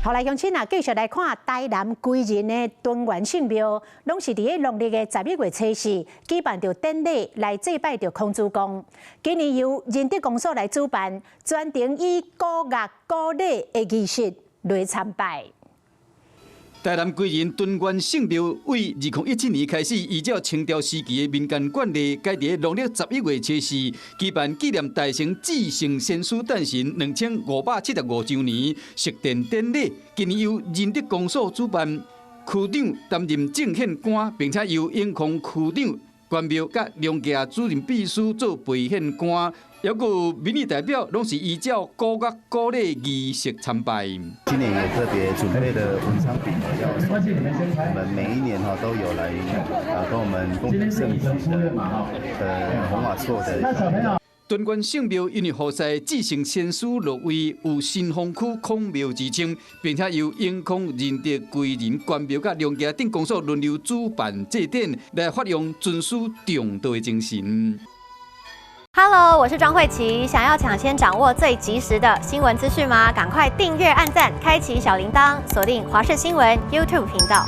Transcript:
好來，鄉親啊，繼續來看台南歸仁的敦元聖廟，攏是佇咧農曆的11月初四舉辦著典禮來祭拜著孔子公。今年由仁德公所來主辦，專程以鼓樂鼓禮的儀式來參拜。台南歸仁敦元聖廟為2017年開始，依照清朝時期的民間慣例，改佇農曆11月初四舉辦紀念大成至聖先師誕辰2575周年釋奠典禮。今年由仁德公所主辦，區長擔任正獻官，並且由永康區長、關廟佮龍崎主任秘書做陪獻官。抑閣有民意代表，攏是依照鼓樂鼓禮儀式參拜。今年也特別準備了文昌餅，要送給我們每一年哈都有來啊，跟我們共襄盛舉的紅瓦厝的小朋友。敦元聖廟因為服侍至聖先師祿位，有新豐區孔廟之稱，並且由永康、仁德、歸仁、關廟佮龍崎鎮公所輪流主辦祭典，來發揚尊師重道的精神。 Hello，我是莊慧琪。想要搶先掌握最及時的新聞資訊嗎？趕快訂閱、按讚、開啟小鈴鐺，鎖定華視新聞 YouTube 頻道。